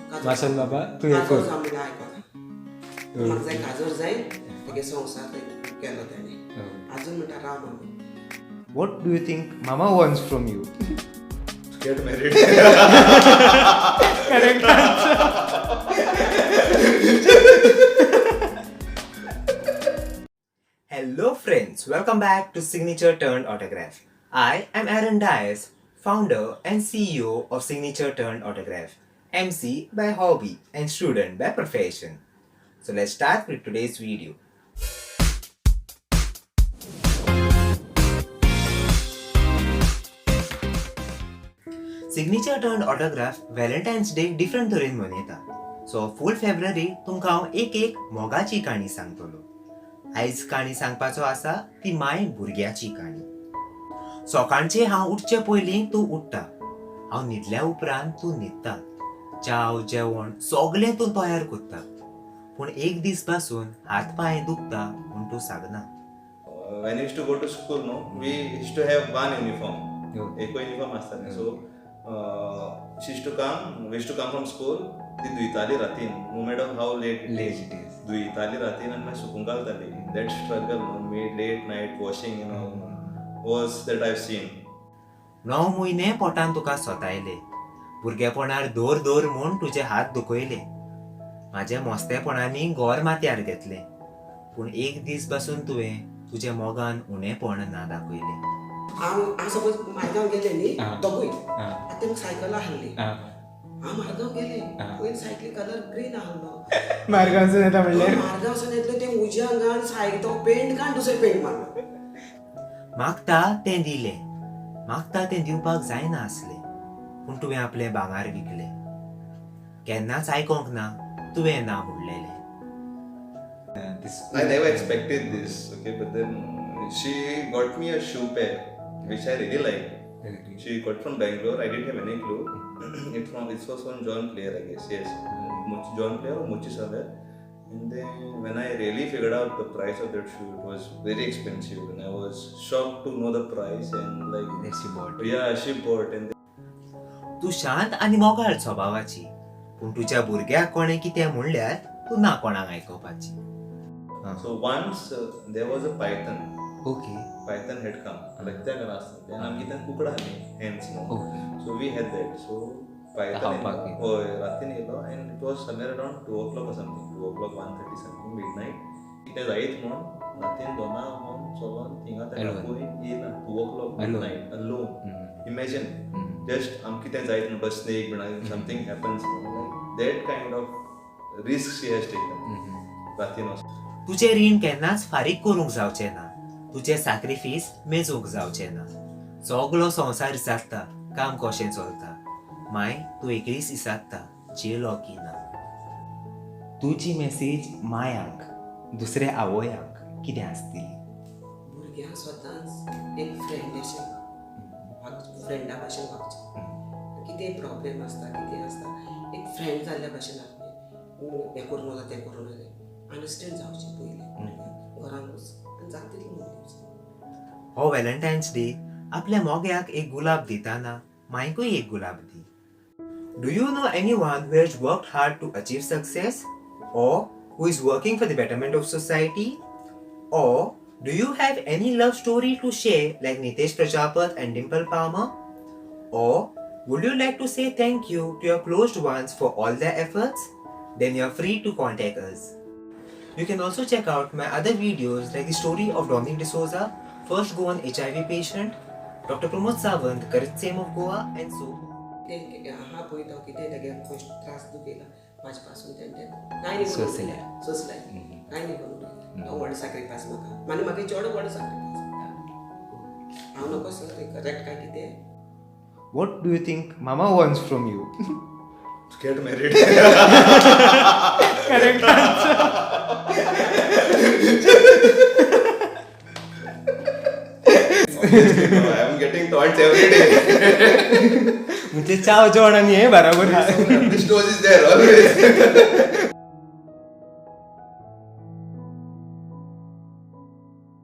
मासन बाबा तूं हें काजर कर. जावं म्हणल्यार आयकना. म्हाका जाय काजर जाय तेगे संवसार केलो तेणें. आजून म्हणटा राव mummy. What do you think mama wants from you? Get married. Hello friends, welcome back to Signature Turned Autograph. I am Aaron Dias, founder and CEO of Signature Turned Autograph, MC by hobby and student by profession. So let's start with today's video. Signature Turned Autograph Valentine's Day different तरेन मनयता. So फूल फेब्रुवारी तुमकां हांव एक एक मोगाची काणी सांगतलो. आयज काणी सांगपाचो आसा ती माय भुरग्याची काणी. सकाळचें हांव उठचे पयलीं तूं उठ्ठा, हांव न्हिदल्या उपरांत तूं न्हिदता, च्याव जेवण सगळें तूं तयार करता, पूण एक दीस पासून हात पांय दुखता म्हूण तूं सांगना. When we used to go to school, no, we used to have one uniform. एक uniform आसतालें. So she used to come, we used to come from school, ती धुयताली रातीन, no matter how late it Late is. it is. धुयताली रातीन आनी मागीर सुकूंक घालताली. That struggle, no, made late night washing, you know, was that I've seen. 9 म्हयने पोटान तुका सोतायले, भुरगेपणार दोर दोर म्हूण तुजे हात दुखयले, म्हाज्या मोस्तेपणांनी गोर माथ्यार घेतलें, पूण एक दीस पासून तुवें तुज्या मोगान उणेपण ना दाखयलें. हांव हांव सपोज मारगांव गेलें न्ही दोगूय, आतां तेमकां सायकल आहली, हांव मारगांव गेलें, पयलीं सायकली कलर ग्रीन आहलो. मार्गांसून येता म्हणल्यार मारगांवसून येतलें तें उज्या हांगा सायकल तो पेंट काड दुसरें पेंट मारलो. मागता तें दिलें, मागता तें दिवपाक जायना आसलें, पूण तुवें आपलें भांगर विकलें. केन्नाच आयकोंक ना तुवें ना म्हणलेलें. I never expected this, okay, but then she got me a shoe pair, which I really liked. She got from Bangalore. I didn't have any clue. It was from John Player, I guess. Yes, John Player or Mochi somewhere. And then when I really figured out the price of that shoe, it was very expensive, and I was shocked to know the price. And like, That she bought. Yeah, she bought. And तूं शांत आनी मोगाळ स्वभावाची, पूण तुज्या भुरग्याक कोणें कितें म्हणल्यार तूं ना कोणाक आयकोपाची. So once there was a python. Okay. Python had come. Like त्या घरा आसता. Then आमगे त्या कुकडां आसली, hens, no. Okay. So we had that. So python खावपाक येयलो. हय, रातीन येयलो and it was somewhere around 2 o'clock or something. 2 o'clock, 1:30 something, midnight. कितें जायत म्हूण रातीन दोना म्हूण चलोन थिंगा तेका Alone. पळय येयला 2 o'clock Alone. midnight alone. Imagine. Just आमकां कितें जायत म्हणटा snake बीन something happens, like that kind of risk she has taken. रातीन वचून. तुजें रीण केन्नाच फारीक करूंक जावचें ना, तुजें साक्रिफीस मेजूंक जावचें ना. सगलो संवसार जाता, काम कशें चलता, माय तूं एकलीच इसात्ता जेलो की ना. तुजी मॅसेज मायांक, दुसऱ्या आवयांक कितें आसतली? भुरग्यांक स्वताच एक फ्रेंड अशें फ्रेंडा भाशेन वागचें. कितें प्रॉब्लेम आसता कितें आसता एक फ्रेंड जाल्ल्या भाशेन आपलें हें करूं नजो तें करूं नजो, अंडरस्टँड जावचें पयलीं भुरग्यांक घरांकूच आनी जाता तितलें मदीं. हो व्हॅलेंटायन्स डे आपल्या मोग्याक एक गुलाब दिताना मायकूय एक गुलाब दी. Do you know anyone who has worked hard to achieve success, or who is working for the betterment of society? Or do you have any love story to share like Nitesh Prajapat and Dimple Palmer? Or would you like to say thank you to your closed ones for all their efforts? Then you're free to contact us. You can also check out my other videos like the story of Dominic D'Souza, first Goan HIV patient, Dr. Pramod Sawant, Karit Same of Goa, and so on. तें आहा पळय तो कितें तेगे कश्ट त्रास दुखयला म्हाजे पासून तें कांय न्ही सोंसलें. सोंसलें, कांय न्ही करूं. तो व्हड सॅक्रिफायस म्हाका आनी म्हाका चड व्हड सॅक्रिफायस. हांव नको सर तें करेक्ट काय कितें. What do you think mama wants from you? Get married. Correct answer. Obviously, no, I am getting taunts every day. म्हणजे चाव जेवण आनी हें बराबर. This dose is there always.